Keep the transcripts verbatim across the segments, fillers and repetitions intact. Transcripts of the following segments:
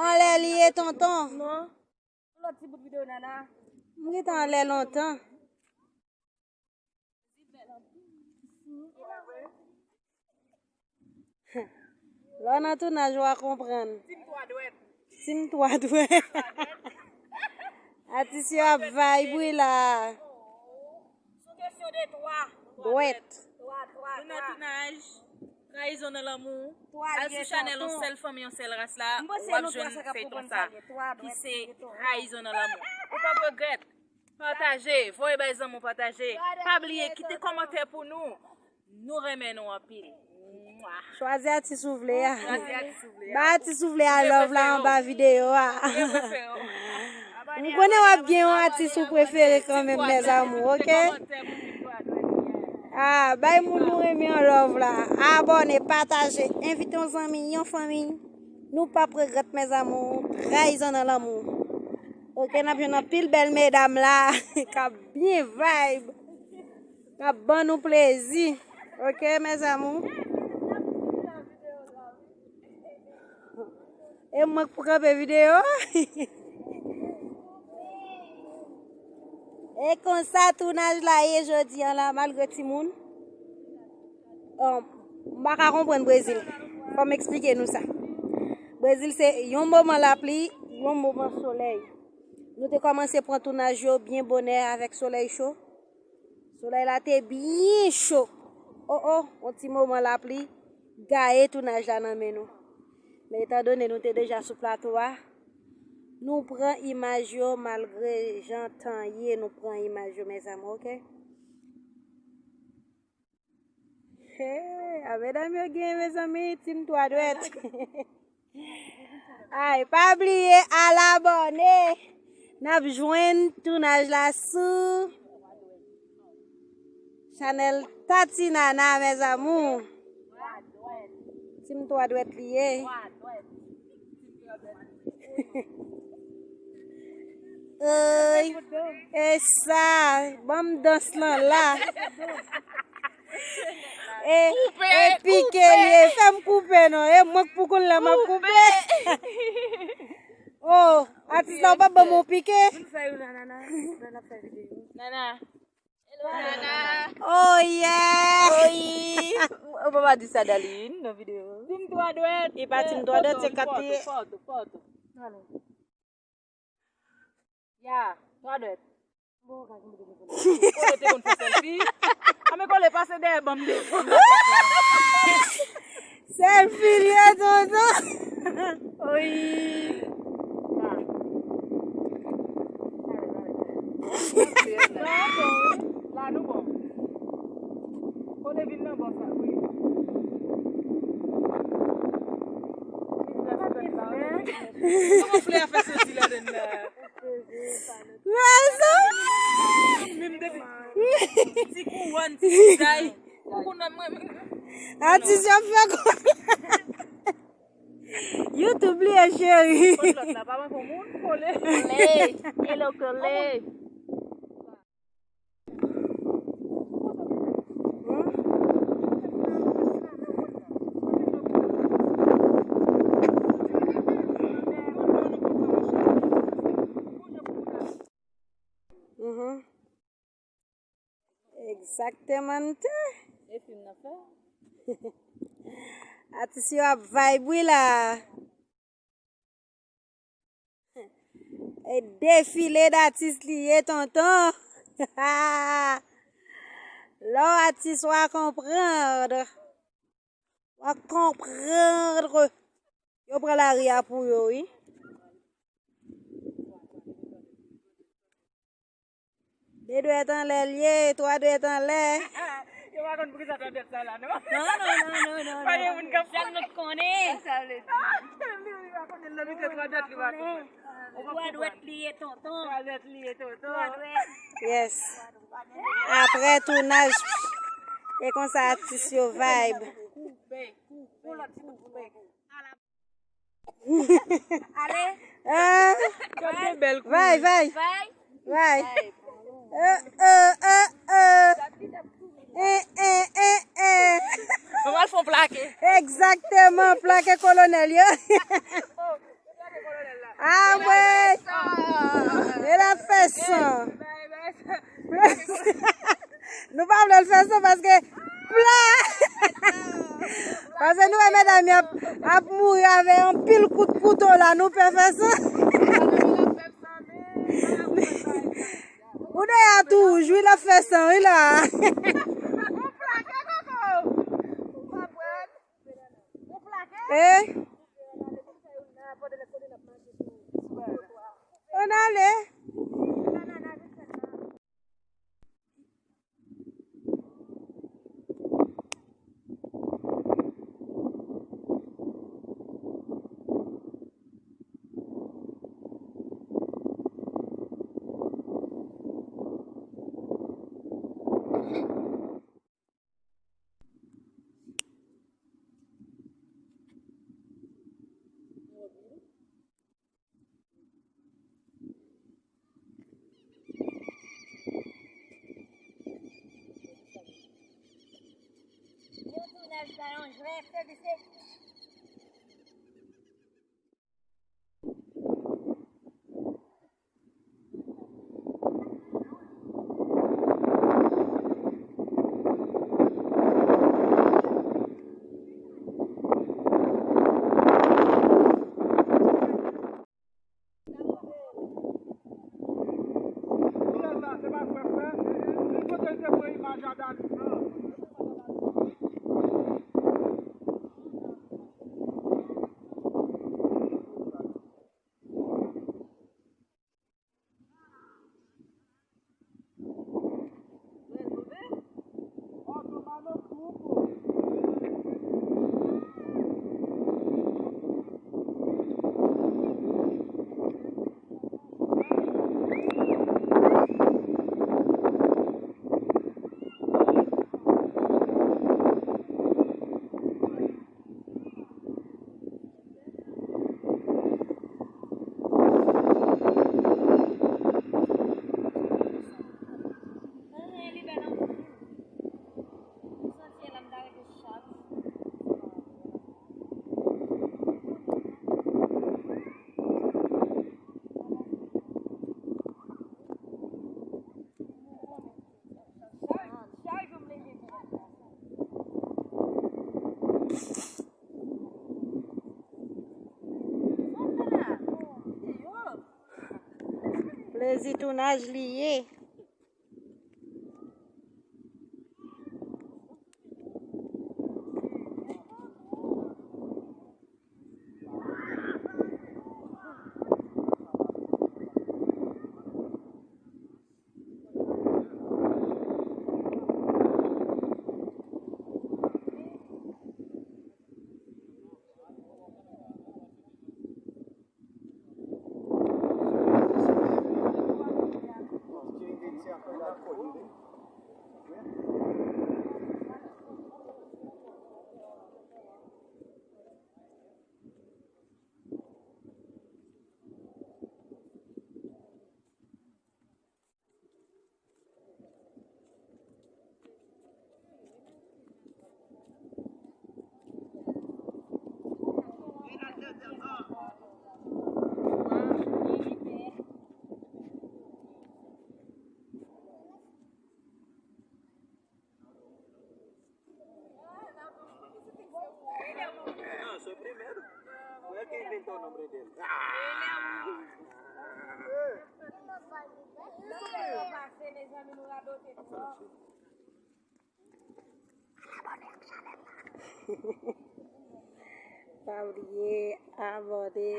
Anlè li ye, tonton. Non. Yon lòt ti bout videyo, Nana. M rete anlè lontan. Lè w nan tounaj, w a konprann. Tim twa dwèt. Tim twa dwèt. Atis yo ap vibe wi la. Sou kesyon de twa. Dwèt. Twa, twa, twa. Nou nan tounaj. Trayizon nan lanmou. Al sou chanèl yon sèl fanmi, yon sèl ras la, w ap jwenn feyton sa, ki se Trayizon nan lanmou. Ou p ap regrèt. Pataje, voye bay zanmi w pataje. Pa bliye, kite kòmantè pou nou. Nou renmen nou anpil. Mwa. Chwazi atis ou vle a. Chwazi atis ou vle a. Ba atis ou vle a love la anba videyo a. M konnen w ap gen yon atis ou prefere kanmenm, mes amours, oke? Ah, bay moun nou renmen an love la. Abòne, pataje, envite yon zanmi, yon fanmi. Nou p ap regrèt, mes amours. Trayizon nan lanmou. Oke, n ap jwenn anpil bèl medam la k ap byen vibe, k ap ban nou plezi. Oke, mes amours. E mwen k pou kanpe videyo. E konsa tounaj la ye jodi an la, malgre timoun. Bon, m pa ka konprann Brezil. Fò m eksplike nou sa. Brezil se yon moman lapli, yon moman solèy. Nou te kòmanse pran tounaj yo byen bonè avèk solèy cho. Solèy la te byen cho. O, o, yon ti moman lapli gaye tounaj la nan men nou. Men etandone nou te deja sou plato a, nou pran imaj yo malgre jan tan ye, nou pran imaj yo, mes amours, oke? Hey, a medam yo gen, mezanmi, tim twa dwèt. Ay, pa bliye al abòne. N ap jwenn tounaj la sou chanèl Tati Nana, mes amours. Tim twa dwèt li ye. Ey, e sa, ban m dans lan la. E, e pike li ye, fè m koupe non, e mwen k pou konn lè m ap koupe. Oh, atis la, ou p ap ban m yon pike? Nana. Oh yeah. Ou pa di sa, Darline, nan videyo. Tim twa dwèt. E pa tim twa dwèt, se kat li ye. Ya, twa dwèt. Kole te konn fè sèlfi. A men Kole pase dèyè ban m de. Sèlfi li ye, tonton. Wi. La nou bon. Kole vin nan bò sa, wi. Kòman flè a fè soti ladann la? Rezon. Menm depi ti kouwòn, ti zizay. Ou konn mwen, mwen. Atis yo fè kole. YouTube li ye, cheri. Kot lòt la, pa manke moun, Kole. Kole. Hello, Kole. Mhm. Egzakteman. E fim nan fè. Atis yo ap vibe wi la. E defile d'atis li ye, tonton. Lè w atis, w a konprann. W a konprann. Yo pran lari a pou yo, wi. De dwèt anlè l ye, twa dwèt anlè. Yo pa konn poukisa twa dwèt sa la, non? Non, non, non, non, non. Pa gen moun k ap... Sa nou konnen. Sa vle di. Li pa konnen lè li te twa dwèt, li pa konprann. Twa dwèt li ye, tonton. Twa dwèt li ye, tonton. Twa dwèt. Yes. Apre tounaj, e konsa atis yo vibe. Koupe, koupe, koupe. Ale. Ah. Gade bèl kouri. Vay, vay. Vay. Vay. Vay. Euh, euh, euh, euh. En, en, en, en. Mwen pral fè yon plake. Egzakteman, plake kolonèl yo. Ah, mwen. E l ap fè san. Nou pa vle l fè san paske pla. Paske nou wè medam yo ap, ap mouri avè yon pil kout kouto la, nou pè fè san. Ou deyò tou wouj, wi, l ap fè san, wi, la. Eh? Ann ale. Plezi tounaj li ye. Ah, soy primero. Fue el que inventó el nombre de él. Ah. Pa bliye abòne,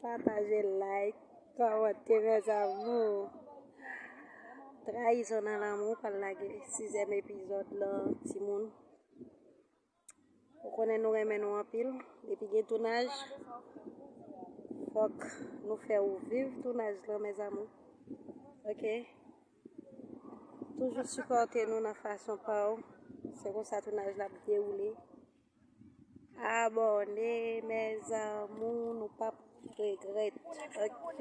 pataje, like, kòmante, mes amours. Trayizon nan lanmou pral lage sizyèm epizòd lan, timoun. Ou konnen nou renmen nou anpil. Depi gen tounaj, fòk nou fè ou viv tounaj lan, mes amours. Ok? Toujou sipòte nou nan fason pa w. Se konsa tounaj la ap dewoule. Abòne, mes amours, nou p ap regrèt. Ok?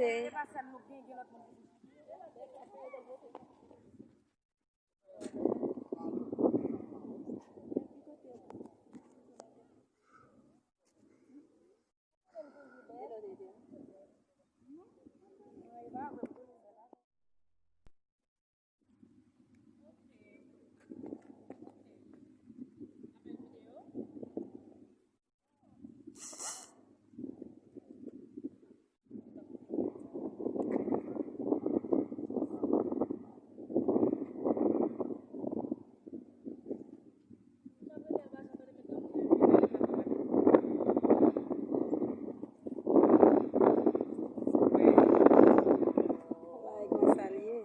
Bagay konsa l ye.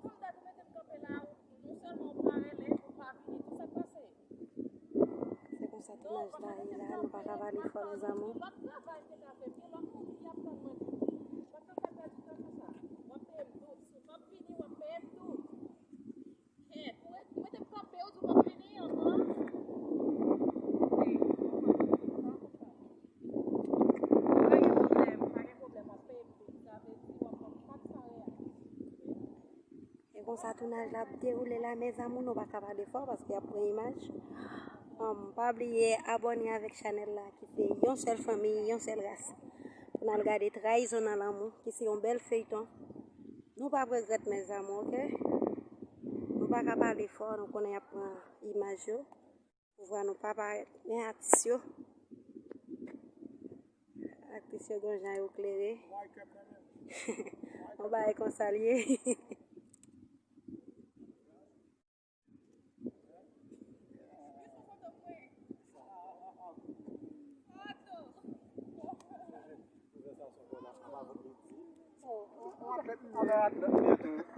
Nou pa ka pale fò. Non sèlman ou pa rele, ou pa vini, tou sa k pase. Se konsa tounaj la ye la, nou pa ka pale fò, mes amours. Lòt travay m te ka fè, gen lòt moun ki ap tann mwen tou. Mwen t ap fè pèdi tan konsa. W ap peye m doub. Si w p ap vini, w ap peye m doub. Kèt, ou ret-, ou mete m kanpe, ou di w p ap vini ankò? Pa gen pwoblèm, pa gen pwoblèm, w ap peye m doub. Sa vle di w ap ban m kat san reyal. E konsa tounaj la ap dewoule la, mes amours, nou pa ka pale fò paske y ap pran imaj. Um, pa bliye abòne avèk chanèl la ki se yon sèl fanmi, yon sèl ras. Pou n al gade Trahison nan lanmou, ki se yon bèl feyton. Nou p ap regrèt, mes amours, oke? Nou pa ka pale fò, nou konnen y ap pran imaj yo. Pouvwa nou pa parèt, men atis yo. Aktris yo gen jan yo klere. Yon bagay konsa l ye.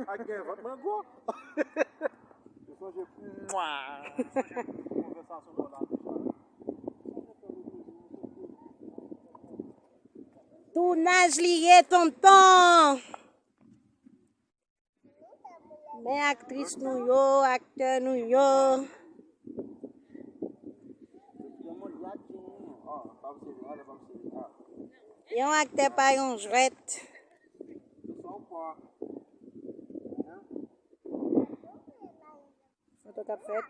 Ak gen vant mwen gwo. Mwa. Tounaj li ye, tonton. Men aktris nou yo, aktè nou yo. Yon aktè pa yon jwèt. Foto k ap fèt.